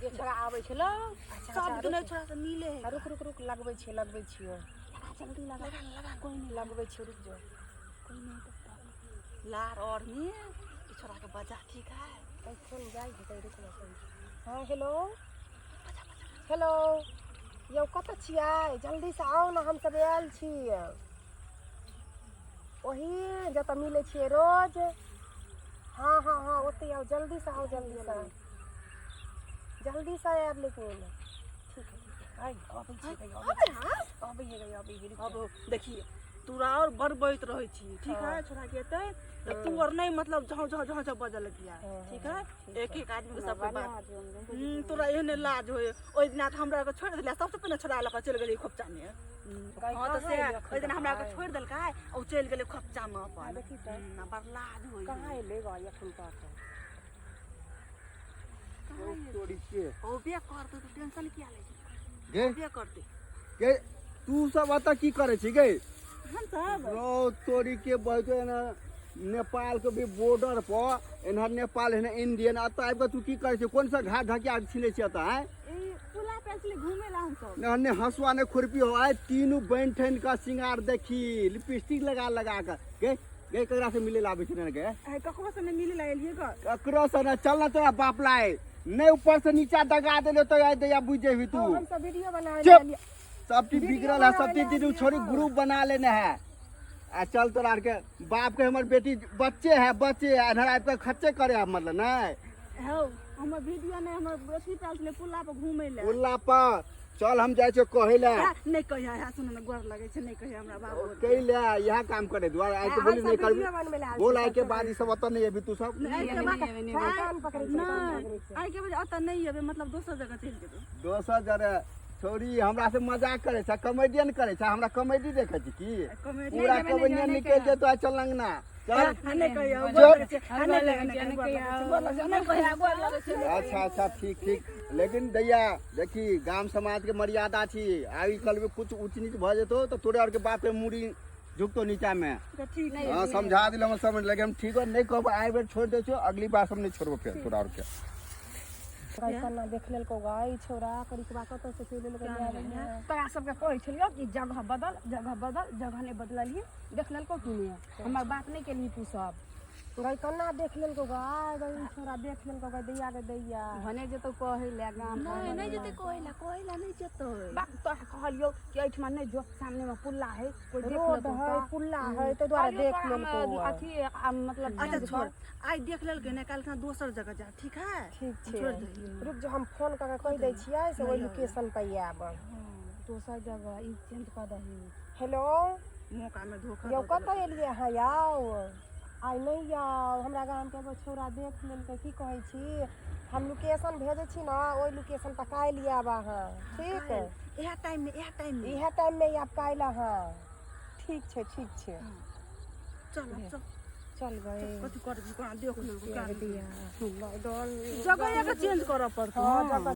जे छोरा आबै छलो अच्छा, सब अच्छा, दिन रुक। छोरा से मिले है। रुक रुक रुक, लगबै छियै, लगबै छियै। लगा, जल्दी लगा, लगा, कोई नहीं। लगबै छियै, रुक जो। कोई नहीं देखता। लार और में ई छोरा के बजा, ठीक है? तै फोन जाइ हेतै, रुक ना। हँ, हेलो हेलो, यौ कतऽ छियै? जल्दीसँ आउ ने, हमसब आयल छी ओही जतऽ मिलै छियै रोज। हँ हँ हँ, ओतहि आउ, जल्दीसँ आउ, जल्दीसँ, जल्दीसँ आयब लेकिन। ठीक है, ठीक है, आइ अबै छी, अबै छी, अबै है, अबै है। अब देखिए, तोरा और बड़बैत रहै छी, ठीक है? छोरा के एतै तऽ तू और नहीं, मतलब झाँ झाँ झाँ झाँ बजऽ लगिया, ठीक है? एक एक आदमी के सबके बात। तोरा एहने लाज होय। ओहि दिना तऽ हमरा के छोड़ि देलियै, सबसँ पहिने छोड़ा लऽ कऽ चलि गेलै खोपचा मे। हँ, तऽ से ओहि दिना हमरा के छोड़ि देलकै आ ओ चलि गेलै खोपचा मे अपन। देखी तऽ। बड़ लाज होय। कहाँ एलै ग एखन तक? तोरी के होबे करतै, तू टेंशन किया लै छी? गे। होबे करतै। गे, तू सब एतऽ की करै छी गे? हम सब रौ तोरी के, बहतो एना नेपाल के भी बॉर्डर पर, एन्हर नेपाल एन्हर इंडियन, एतऽ आबि कऽ तू की करै छी? कोन सा घाट ढकिया छिनै छी एतऽ, आँय? ई पुला पे छलै घूमे ला हम सब। ने ने हँसुआ ने खुरपी हो, आइ तीनू बनि ठनि कऽ सिंगार देखी, लिपस्टिक लगा लगा कऽ। गे गे, ककरा से मिले ला आबै छी गे? आइ ककरो से नहि मिले ला एलियै ग। ककरो से ने? चल ना, तोरा बाप लाए नहीं ऊपर से नीचा दगा देले तो आइ दैया बुझ जेबही तू। हम सब वीडियो बनावे चुप। एलियै। सब चीज बिगड़ल है, सब चीज तीनू छोरी ग्रुप बना लेने है। आ चल, तोरा आरके बाप के हमर बेटी बच्चे है, बच्चे है, एन्हर आबि कऽ खर्चे करे है, मतलब नहीं। हौ, हमर वीडियो नहि, हमर अथी पे आयल छलै पुला पर घूमे ला। उल्ला पर चल, हम जाइ छियै कहै लए। आ, नहि कहिया है, सुन ने, गोर लगै छै, नहि कहिया हमरा बाबू। कै लए इएह काम करे दुआरे आइ के बोली हम नहीं सब करबी। वीडियो बनबै लए आयल बोल, छी। आइ के बाद ई सब ओतऽ नहि एबी तू सब। नहि, आइ के बाद कान पकड़ै छै, कान पकड़ै नहि छै। आइ के बाद ओतऽ नहि एबै, मतलब दोसर जगह चलि जेबै। दोसर जरे छोरी हमरा से मजाक करे छै, कॉमेडियन करे छै, हमरा कॉमेडी देखे छी की? कॉमेडी पूरा कॉमेडियन निकल जेतो। आ चल अंगना चल। आ, नहि कहिया, चुप। गोर लगै छै। आ, नहि कहिया, नहि कहिया, गोर लगै छै, गोर लगै छै, नहि कहिया, गोर लगै छै। अच्छा अच्छा, ठीक ठीक, लेकिन दैया देखी, गाम समाज के मर्यादा छी। आइ कल में कुछ ऊंच नीच भऽ जेतो तऽ तोरे आर के बाप के मूड़ी झुकतो नीचा में। तऽ ठीक है। हाँ, समझा दिल हम समझ, लेकिन हम ठीक हो नहीं कहब। आइ बेर छोड़ दै छियो, अगली बार हम नहीं छोड़बो फेर तोरा आर के। गाय कन्ना देख लेलको गाय, छौड़ा करिकबा कतऽ से चलि एलको जाय। तोरा सबके कहै छलियौ कि जगह बदल, जगह बदल, जगह नहि बदललियै। देख लेलको कि नहि? हमर बात नहि केलही तू सब। गाय कन्ना देख लेलको गाय, गाय छौड़ा देख लेलको गाय, दैया गे दैया। भने जेतौ कहै लए गाम पर। नहि, नहि जेतै कहै ला, कहै ला नहि जेतै। बाप, तोरा कहलियौ कि एहिठमा नहि जो, सामनेमे पुल्ला है, कोइ देख रोड लेतौ है, तऽ। पुल्ला है, ताहि दुआरे कहलियौ देख तोरा हम लेलको। अथी आ, मतलब अच्छा चेंज छोड़ कर। आइ देख लेलकै ने, काल्हि खना दोसर जगह जा, ठीक है? ठीक छै। छोड़ि दही। रुक जो, हम फोन कऽ के कहि दै छियै से ओहि लोकेशन पर आयब। दोसर जगह ई चेंज कऽ दही। हेलो। मौका में धोखा यौ दऽ कतऽ एलियै अहाँ? आउ, आइ नहि आउ, हमरा गामके एगो छौड़ा देख लेलकै। की कहै छी, हम लोकेशन भेजै छी ने, ओहि लोकेशन पर काल्हि आयब अहाँ, ठीक? देलकै। इएह टाइम में, इएह टाइम में। इएह टाइममे आयब काल्हि अहाँ। ठीक छै, ठीक छै। चल आब, चल। चल गए। कथी करबी? कोना देख लेलकै? डर। जगह के चेंज करऽ पड़तौ। हँ, जगह।